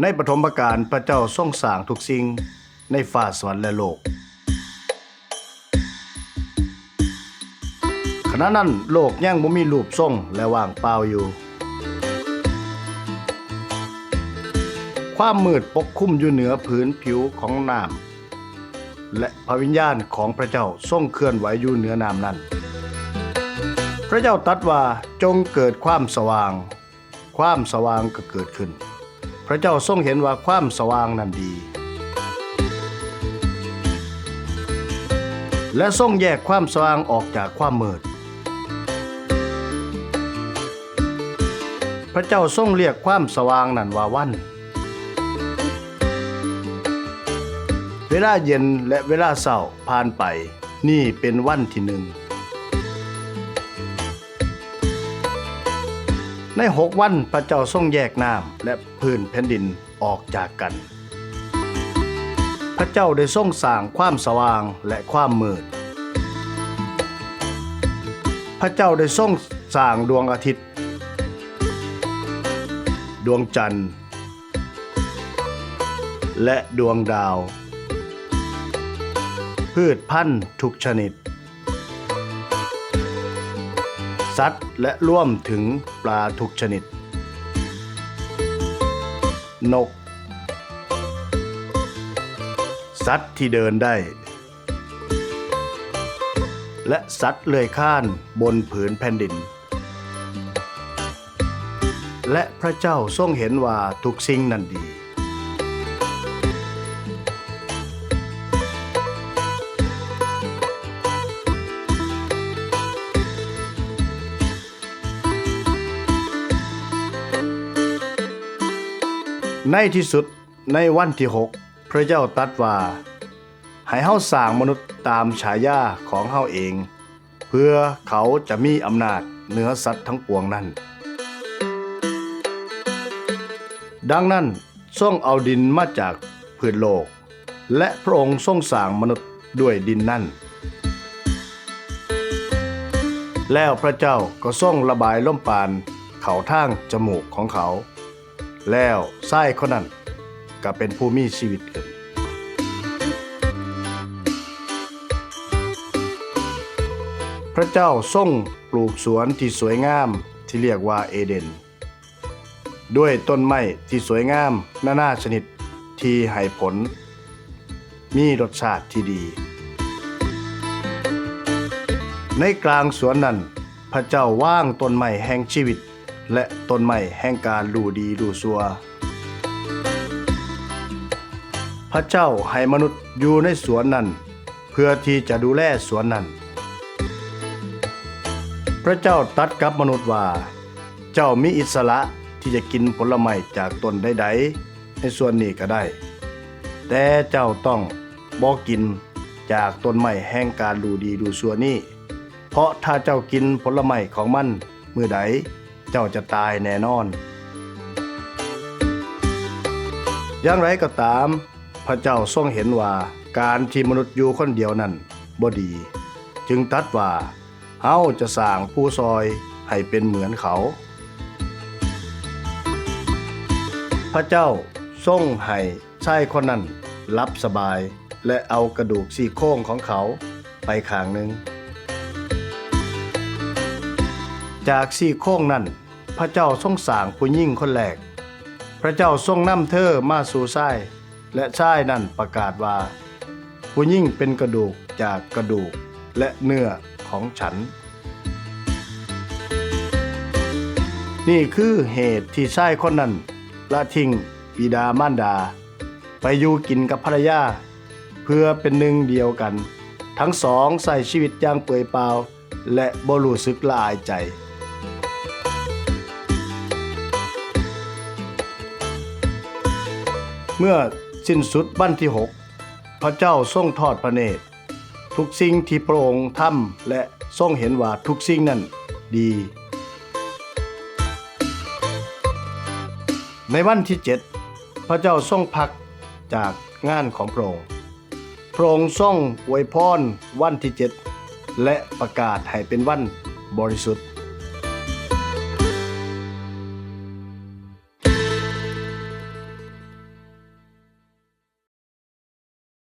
ໃນປະຖົມມະການ, ພະເຈົ້າຊົງສ້າງທຸກສິ່ງໃນຟ້າສະຫວັນ ແລະ ໂລກ. ຂະນະນັ້ນ, ໂລກຍັງບໍ່ມີຮູບຊົງ ແລະ ວ່າງເປົ່າຢູ່. ຄວາມມືດປົກຄຸມຢູ່ເໜືອຜືນຜິວຂອງນ້ຳ, ແລະ ພະວິນຍານຂອງພະເຈົ້າຊົງເຄື່ອນໄຫວຢູ່ເໜືອນ້ຳນັ້ນ. ພະເຈົ້າຕັດວ່າ, ຈົ່ງເກີດຄວາມສະຫວ່າງ. ຄວາມສະຫວ່າງກໍເກີດຂຶ້ນ. ພະເຈົ້າຊົງເຫັນວ່າຄວາມສະຫວ່າງນັ້ນດີ ແລະ ຊົງແຍກຄວາມສະຫວ່າງອອກຈາກຄວາມມືດ. ພະເຈົ້າຊົງລຽກຄວາມສະຫວ່າງນັ້ນວ່າວັນ. ເວລາເຢັນ ແລະ ເວລາເຊົ້າຜ່ານໄປ. ນີ້ເປັນວັນທີໜຶ່ງ. ໃນຫົກວັນ, ພະເຈົ້າຊົງແຍກນ້ຳ ແລະ ພື້ນແຜ່ນດິນອອກຈາກກັນ. ພະເຈົ້າໄດ້ຊົງສ້າງຄວາມສະຫວ່າງ ແລະ ຄວາມມືດ. ພະເຈົ້າໄດ້ຊົງສ້າງດວງອາທິດ, ດວງຈັນ ແລະ ດວງດາວ, ພືດພັນທຸກຊະນິດ, ສັດ ແລະ ລວມເຖິງປາທຸກຊະນິດ, ນົກ, ສັດທີ່ເດີນໄດ້ ແລະ ສັດເລື່ອຍຄານບົນຜືນແຜ່ນດິນ. ແລະ ພະເຈົ້າຊົງເຫັນວ່າທຸກສິ່ງນັ້ນດີ. ໃນທີ່ສຸດ, ໃນວັນທີຫົກ, ພະເຈົ້າຕັດວ່າ, ໃຫ້ເຮົາສ້າງມະນຸດຕາມສາຍາຂອງເຮົາເອງ, ເພື່ອເຂົາຈະມີອຳນາດເໜືອສັດທັງປວງນັ້ນ. ດັ່ງນັ້ນ, ຊົງເອົາດິນມາຈາກພື້ນໂລກ, ແລະ ພະອົງຊົງສ້າງມະນຸດດ້ວຍດິນນັ້ນ. ແລ້ວພະເຈົ້າກໍຊົງລະບາຍລົມປານເຂົ້າທາງຈະມູກຂອງເຂົາ. ແລ້ວຊາຍຄົນນັ້ນກໍເປັນຜູ້ມີຊີວິດຂຶ້ນ. ພະເຈົ້າຊົງປູກສວນທີ່ສວຍງາມທີ່ລຽກວ່າເອເດນ, ດ້ວຍຕົ້ນໄມ້ທີ່ສວຍງາມນານາຊະນິດທີ່ໃຫ້ຜົນມີລົດຊາດທີ່ດີ. ໃນກາງສວນນັ້ນ, ພະເຈົ້າວາງຕົ້ນໄມ້ແຫ່ງຊີວິດ ແລະ ຕົ້ນໄມ້ແຫ່ງການຮູ້ດີຮູ້ຊົ່ວ. ພະເຈົ້າໃຫ້ມະນຸດຢູ່ໃນສວນນັ້ນ ເພື່ອທີ່ຈະດູແລສວນນັ້ນ. ພະເຈົ້າຕັດກັບມະນຸດວ່າ, ເຈົ້າມີອິດສະຫຼະທີ່ຈະກິນຜົນລະໄມ້ຈາກຕົ້ນໃດໆໃນສວນນີ້ກໍໄດ້, ແຕ່ເຈົ້າຕ້ອງບໍ່ກິນຈາກຕົ້ນໄມ້ແຫ່ງການຮູ້ດີຮູ້ຊົ່ວນີ້. ເພາະຖ້າເຈົ້າກິນຜົນລະໄມ້ຂອງມັນມື້ໃດ, ເຈົ້າຈະຕາຍແນ່ນອນ. ຢ່າງໃດກໍຕາມ, ພະເຈົ້າຊົງເຫັນວ່າການທີ່ມະນຸດຢູ່ຄົນດຽວນັ້ນບໍ່ດີ, ຈຶ່ງຕັດວ່າ, ເຮົາຈະສ້າງຜູ້ຊ່ອຍໃຫ້ເປັນເໝືອນເຂົາ. ພະເຈົ້າຊົງໃຫ້ ຊາຍຄົນນັ້ນຫຼັບສະບາຍ ແລະ ເອົາກະດູກຊີ້ໂຄງຂອງເຂົາໄປຂ້າງໜຶ່ງ. ຈາກຊີ້ໂຄງນັ້ນ, ພະເຈົ້າຊົງສ້າງຜູ້ຍິງຄົນແລກ. ພະເຈົ້າຊົງນຳເທີມາສູ່ຊາຍ, ແລະ ຊາຍນັ້ນປະກາດວ່າ, ຜູ້ຍິງເປັນກະດູກຈາກກະດູກ ແລະ ເນື້ອຂອງສັນ. ນີ້ຄືເຫດທີ່ຊາຍຄົນນັ້ນລະຖິ້ມບິດາມານດາ ໄປຢູ່ກິນກັບພັນລະຍາ ເພື່ອເປັນໜຶ່ງດຽວກັນ. ທັງສອງໃຊ້ຊີວິດຢ່າງເປືອຍເປົ່າ ແລະ ບໍ່ຮູ້ສຶກລະອາຍໃຈ. ເມື່ອສິ້ນສຸດວັນທີຫົກ, ພະເຈົ້າຊົງທອດພະເນດທຸກສິ່ງທີ່ພະອົງທຳ ແລະ ຊົງເຫັນວ່າທຸກສິ່ງນັ້ນດີ. ໃນວັນທີເຈັດ, ພະເຈົ້າຊົງພັກຈາກງານຂອງພະອົງ. ພະອົງຊົງອວຍພອນວັນທີເຈັດ ແລະ ປະກາດໃຫ້ເປັນວັນບໍລິສຸດ.